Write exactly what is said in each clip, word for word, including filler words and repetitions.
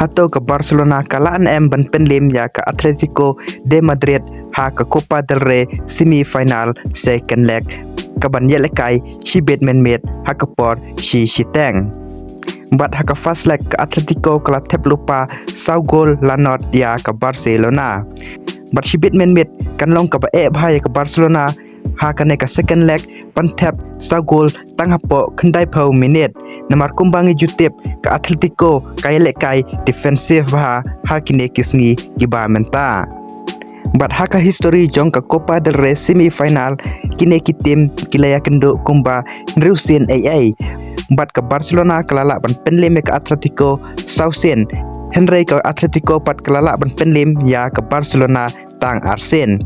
Hato ka Barcelona ka lah ne em ban pynlem ïa ka Atletico de Madrid ha ka Copa del Rey semi final second leg kaban ïalehkai shibit mynmiet ha ka por shi shiteng. Bad ha ka first leg ka Atletico ka la thep lypa saw gol la nod ïa ka Barcelona. Bad shibit mynmiet kan long kaba eh bha ïa ka Barcelona ha kane ka second leg ban thep saw gol tang hapoh khyndai phew minit. Namar kumba ngi ju tip ka Atletico ka ïalehkai defensive bha ha kine ki sngi kiba mynta. Bad ha ka history jong ka Copa del Rey semi final kine ki team ki la ïakynduh kumba hynriew sien ei ei. Bad ka Barcelona ka la lah ban pynlem ïa ka Atletico saw sien. Hynrei ka Atletico pat ka la lah ban pynlem ïa ka Barcelona tang ar sien.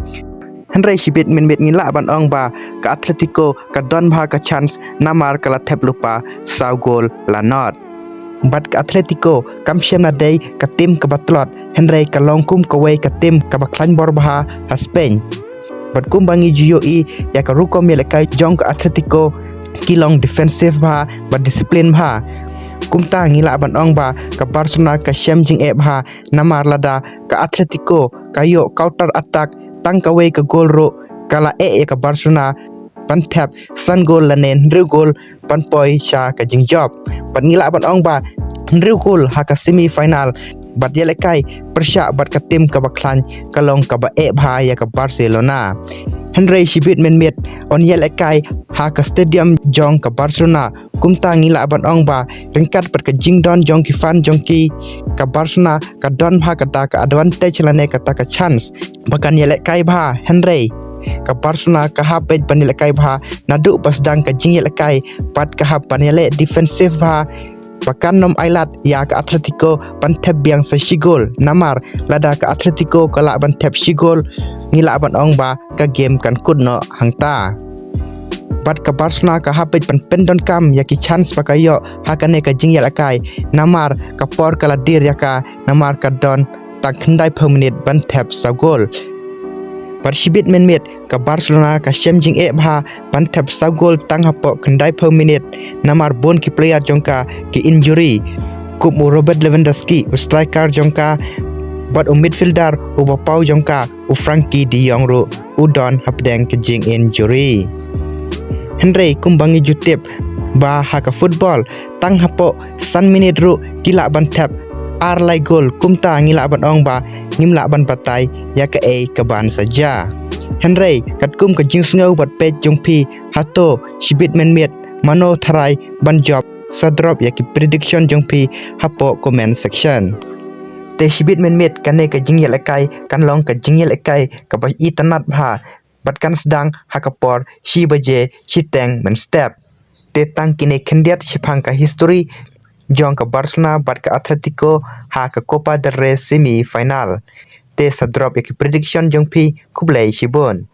Hynrei shibit mynmiet ngi lah ban ong ba ka Atletico ka don bha ka chance namar ka la thep lypa saw gol la nod. Bad ka Atletico kam shym la dei ka team kaba tlot, hynrei ka long kum kawei ka team kaba khlaiñ bor bha ha Spain. Bad kumba ngi ju ïohi ïa ka rukom ïalehkai jong ka Atletico ki long defensive bha bad discipline bha. Kumta ngi lah ban ong ba ka Barcelona ka shem jingeh bha namar lada ka Atletico ka ïoh counter attack tang kawei ka gol ruh ka la eh ïa ka Barcelona ban thep san gol lane hynriew gol ban poi sha ka jingjop. Bad ngi lah ban ong ba hynriew gol ha ka semi final bad ïalehkai pyrshah bad ka team kaba khlaiñ ka long kaba eh bha ïa ka Barcelona. Hynrei shibit mynmiet yn ïalehkai ha ka stadium jong ka Barcelona. Kumta ngi lah ban ong ba ryngkat bad ka jingdon jong ki fan jong ki, ka Barcelona ka don bha kata ka advantage lane kata ka chance ba kan ïalehkai bha, hynrei ka Barcelona ka hap beit ban ïalehkai bha naduh ba sdang ka jingïalehkai bad ka hap ban ïaleh defensive bha ba kan ym ailad ïa ka Atletico ban thep biang sa shi gol. Namar lada ka Atletico ka lah ban thep shi gol, ngi lah ban ong ba ka game kan kut noh hangta. Bad ka Barcelona ka hap beit ban pyndonkam ïa ki chance ba ka ïoh ha kane ka jingïalehkai, namar ka por ka la dier ïa ka, namar ka don tang khyndai phew minit ban thep saw gol. Bad shibit mynmiet ka Barcelona ka shem jingeh bha ban thep saw gol tang hapoh khyndai phew minit, namar bun ki player jong ka ki injury, kum u Robert Lewandowski u striker jong ka, bad u midfielder uba paw jong ka u Frenkie de Jong ruh u don hapdeng ka jing injury. Hynrei kumba ngi ju tip ba ha ka football tang hapoh san minit ruh ki lah ban thep ar lai gol, kumta ngi lah ban ong ba ngim lah ban batai ïa kaei kaban sa jia. Hynrei katkum ka jingsngew bad peit jong phi, hato shibit mynmiet mano tharai ban jop? Sa drop ïa ki prediction jong phi hapoh comment section. Te shibit mynmiet kane ka jingïalehkai kan long ka jingïalehkai kaba itynnad bha bad kan sdang ha ka por shi baje shiteng mynstep. Te tang kine khyndiat shaphang ka history jong ka Barcelona bad ka Atletico ha ka Copa del Rey semi final. Te sa drop ïa ki prediction jong phi, khublei shibun.